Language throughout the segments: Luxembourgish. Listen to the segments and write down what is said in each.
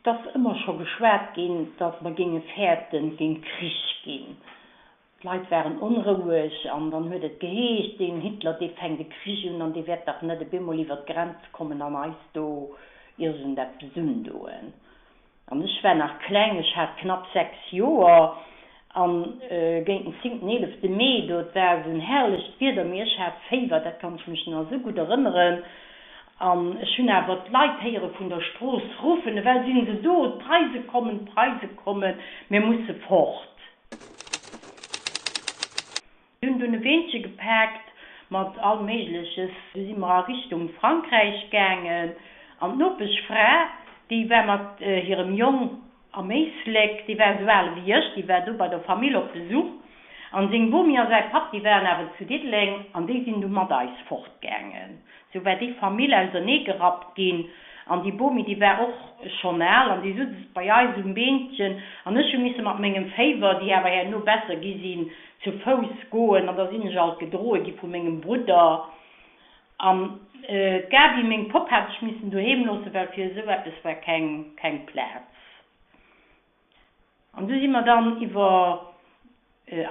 Et ass ëmmer scho geschwat ginn, datt mer géinge fäerten, et géing Krich ginn. D'Leit waren onroueg an dann huet et geheescht, deen Hitler, dee fänkt e Krich un an dee wäert dach net op eemol iwwer d'Grenz kommen an eis do iergendeppes undoen. An ech war nach kleng, ech hat knapp 6 Joer, an géint den zéngten, eelefte Mee, do, et war esou en herrlecht Wieder, mee ech hat Féiwer, dat kann ech mech nach esou gutt erënneren, an ech hunn awer d'Leit héiere vun der Strooss ruffen, ewell sinn se do, d'Preise kommen, d'Preise kommen, mir musse fort. Mir hunn dunn e Weenche gepaakt mat all Méigleches. Du si mer a Richtung Frankräich gaangen an d'Nopeschfra, déi war mat hirem Jong am Éislek, dee war esou al ewéi ech, dee war do bei der Famill op Besuch. An seng Bomi a säi Papp, déi waren awer zu Diddeleng an déi sinn du mat eis fortgaangen. Sou war déi Famill ausernee gerappt ginn an déi Bomi, déi war och schonn al an déi sutz bei eis um Beentchen an ech hu misse mat mengem Féiwer, déi awer herno besser gi sinn, zu Fouss goen an da sinn ech alt gedroe gi vu mengem Brudder an d'Gabi, meng Popp, hat ech missen doheem loossen, well fir esou eppes war keng keng Plaz. An du si mer dann iwwer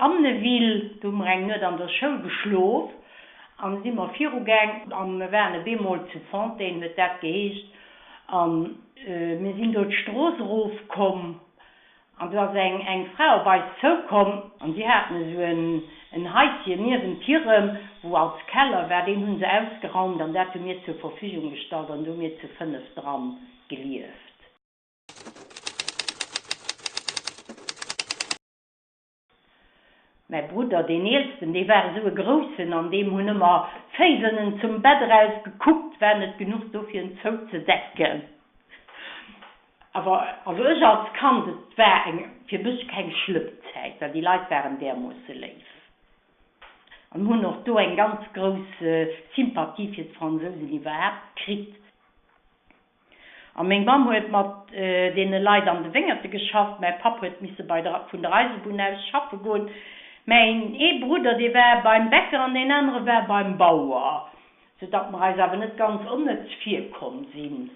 Amneville, do hu mer eng Nuet an der Schoul geschlof an si mer virugaang an mer waren op eemol zu Fontaine, huet dat geheescht, an mir sinn do d'Strooss erofkomm An du ass eng eng Fra op eis zoukomm, an si haten esou en en Haisschen niewent hirem, wou als Keller war, deen hu se ausgeraumt an dat hu mir zur Verfügung gestallt an do hu mir zu 5 dran gelieft. Mäi Brudder, deen eelsten, dee war esou e groussen, an deem hunn ëmmer d'Féiss ënnen zum Bett eraus gekuckt, war net genuch do fir en zouzedecken. Awer also ech als Kand, et war eng fir mech keng schlëmm Zäit, well déi Leit waren därmoosse léif an hunn och do eng ganz grouss Sympathie fir d'Fransousen iwwerhaapt kritt. A meng Mamm huet mat deene Leit an de Wéngerte geschafft, mäi Papp huet misse bei der, vun der Eisebunn aus schaffe goen. Mäin ee Brudder, dee war beim Bäcker an deen anere war beim Bauer, sou datt mer eis awer net ganz onnëtz virkomm sinn.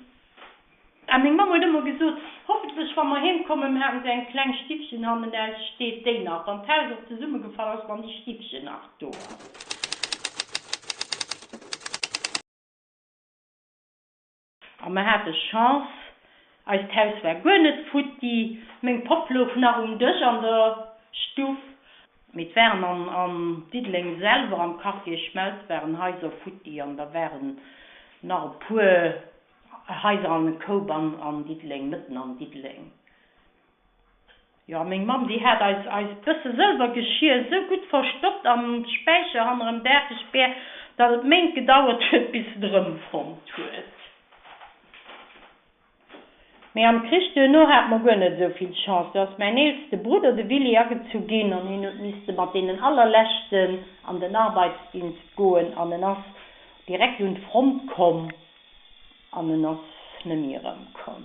A meng Mamm huet ëmmer gesot, Hoffentlech, wa mer heem kommen, haten se eng kleng Stiffchen hannenaus, steet déi nach, wann d'Haus och zesummegefall ass, wann déi Stiffchen nach do ass. A mer hate Chance, eist Haus war guer net futti, meng Popp louch nach um Dësch an der Stuff. Mee et waren an an Diddeleng selwer, am Quartier Schmelz waren Haiser futti an da waren nach e puer Haiser an e Koup an an Diddeleng, mëtten an Diddeleng. Jo, meng Mamm, déi hat eis eist bësse Sëlwergeschier esou gutt verstoppt am Späicher hannerem Dagespäer, datt et Méint gedauert huet, bis se et erëmfonnt huet. Mee am Krich duerno hate mer guer net esou vill Chance. Do ass mäin eelste Brudder, de Willy, agezu ginn an hien huet misste mat deenen allerleschten an den Arbeitsdienst goen an en ass direkt un d'Front komm an en ass nëmmi erëmkomm.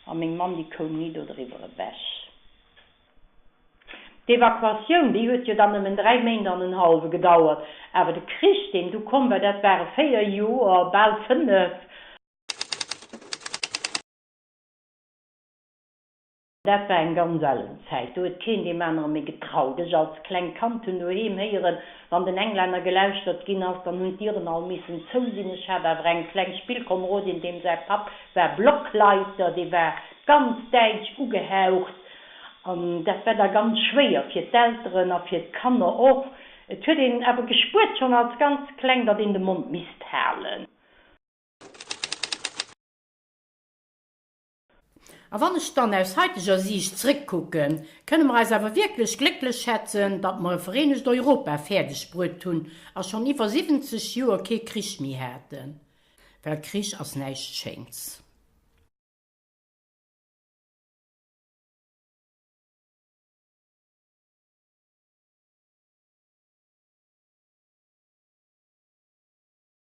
A meng Mamm, déi koum ni do driwwer ewech. D'Evakuatioun, déi huet jo dann nëmmen 3 Méint an en hallwe gedauert. Awer de Krich, deen du komm war, dat ware 4 Joer, bal 5. Dat war eng ganz ellen Zäit. Do huet keen deem anere méi getraut. Ech als klengt Kand hunn doheem héieren, wann den Englänner gelauschtert ginn ass, dann hunn d'Dieren all missen zou sinn. Ech hat awer eng kleng Spillkomerodin, deem säi Papp war Blockleiter, dee war ganz däitsch ugehaucht. An dat war da ganz schwéier fir d'Elteren a fir d'Kanner och. Et huet een awer gespuert, schonn als ganz Kleng, datt een de Mond misst halen. A wann ech dann aus haiteger Siicht zréckkucken, kënne mer eis awer wierklech glécklech schätzen, datt mer e vereenegt Europa fäerdeg bruet hunn a schonn iwwer 70 Joer kee Krich méi haten. Well Krich ass näischt Schéins.